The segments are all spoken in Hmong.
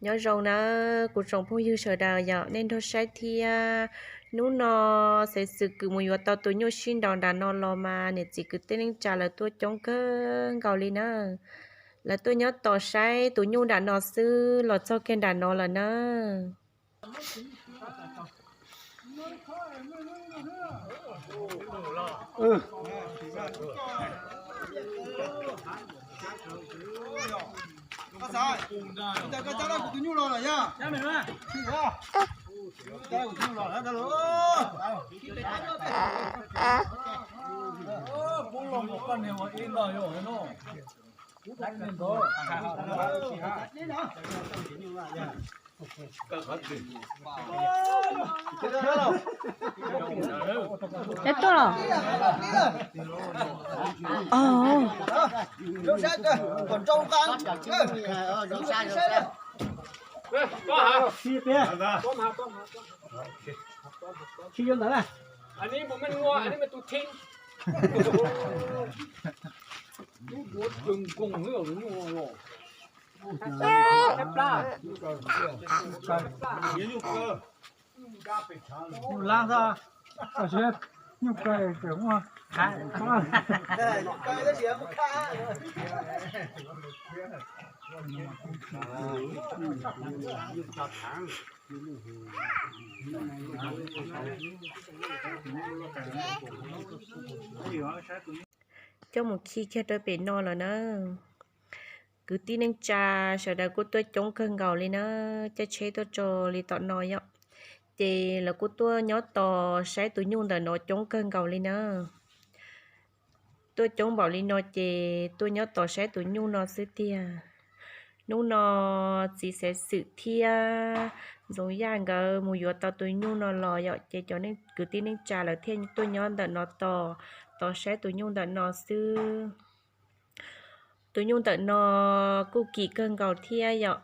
Nyob zoo na kuv tsoom phooj ywg sawv daws yom, nej nrog saib thiab. Hnub no Xaiv Xwm Kwm mus yuav tau tus nyuj sib nraus nram no los mas niam txiv kwv tij neej tsa lawv tuaj coob kawg nkaus li na. Lawv tuaj nyob tos saib tus nyuj nram no xwb los txog kiag nram no lawm na. Peb tuaj los. Coj mus khi kiag rau pem no lawm na. Kwv tij neej tsa sawv daws kuj tuaj coob kawg nkaus li na, caij tsheb tuaj txog li tom no yom. Ces lawv kuj tuaj nyob tos saib tus nyuj ntawm no coob kawg nkaus li na. Tuaj coob npaum li no ces tuaj nyob tos saib tus nyuj no xwb tiag. Hnub no txiv Xaiv Xwm thiab Ntxoov Yaj nkawd mus yuav tau tus nyuj no los yom, ces cov kwv tij neej tsa lawv thiaj tuaj nyob ntawm no tos, tos saib tus nyuj ntawm no xwb. Tus nyuj ntawm no kuj kim kawg nkaus thiab yom,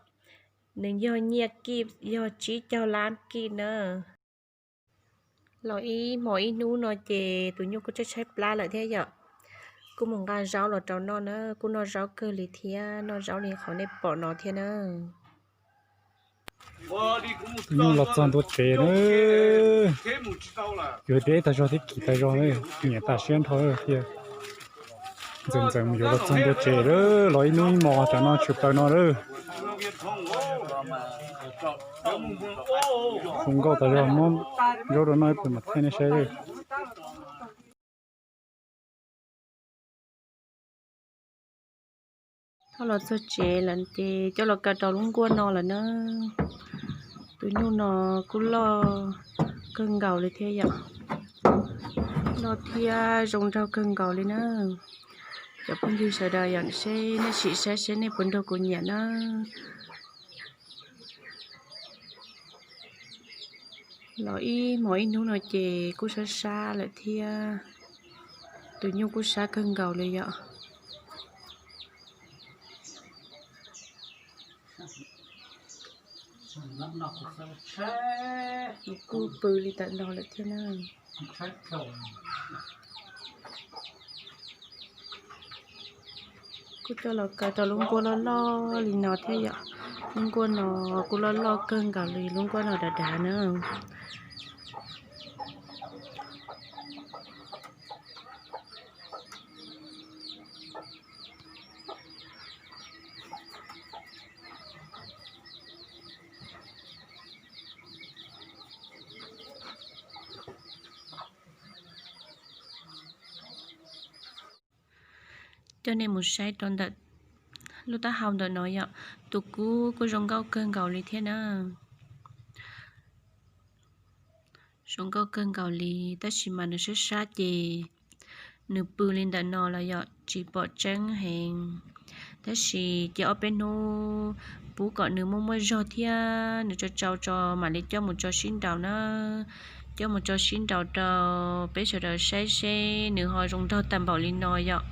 nws yog nyiaj kij yog tsib caug lab kij na. Los ib hmos ib hnub no ces tus nyuj kuj tshaib tshaib plab lawm thiab yom. Kuj mus nqa zaub los rau noj na, kuj noj zaub kawg li thiab, noj zaub li qhov nej pom no thiab na. Tus nyuj los txog ntua tsev na, yuav deb tag zog thiab kim tag zog na, nyiam tas siab nrho thiab. Ntxawm ntxawm mus yuav los txog ntua tsev lawm, los ib hnub ib hmos tsam no tshwm plaws no lawm. Zoo nkauj tas zog, muab zaub rau noj ib pliag mam thaij nej saib. Thaum los txog tsev lawm ces coj los kaw rau lub nkuaj no lawm na. Tus nyuj no kuj loj kawg nkaus li thiab yom. Loj thiab zoo nraug kawg nkaus li na. Cov phooj ywg sawv daws yom, seb nej sim saib seb nej puas nrog kuv nyiam na. Los ib hmos ib hnub no ces kuj sab sab lawm thiab. Tus nyuj kuj sab kawg nkaus li yom. Kuj pw li tawm no lawm thiab na. Kuj coj los kaw rau lub nkuaj loj loj li no thiab yom. Lub nkuaj no kuj loj loj kawg nkaus li, lub nkuaj no dav dav na. Coj nej mus saib rau ntawm lub taub hau ntawm no yom, tus kub kuj zoo nkauj kawg nkaus li thiab na. Zoo nkauj kawg nkaus li, tab sis mas nws sab sab ces nws pw li ntawm no los yom, tsis pom tseeb heev. Tab sis cia ob peb hnub pub kom nws muaj muaj zog thiab nws tsau tsau tso mam li coj mus tso sib nraus na. Coj mus tso sib nraus rau peb sawv daws saib seb nws ho zoo nraug tag npaum li no yom,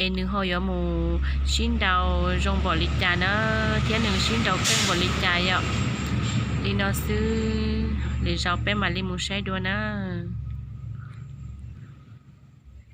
es nws ho yuav mus sib nraus zoo npaum li cas na, thiab nws sib nraus keej npaum li cas yom. Li no xwb, lwm zaus peb mam li mus saib dua na.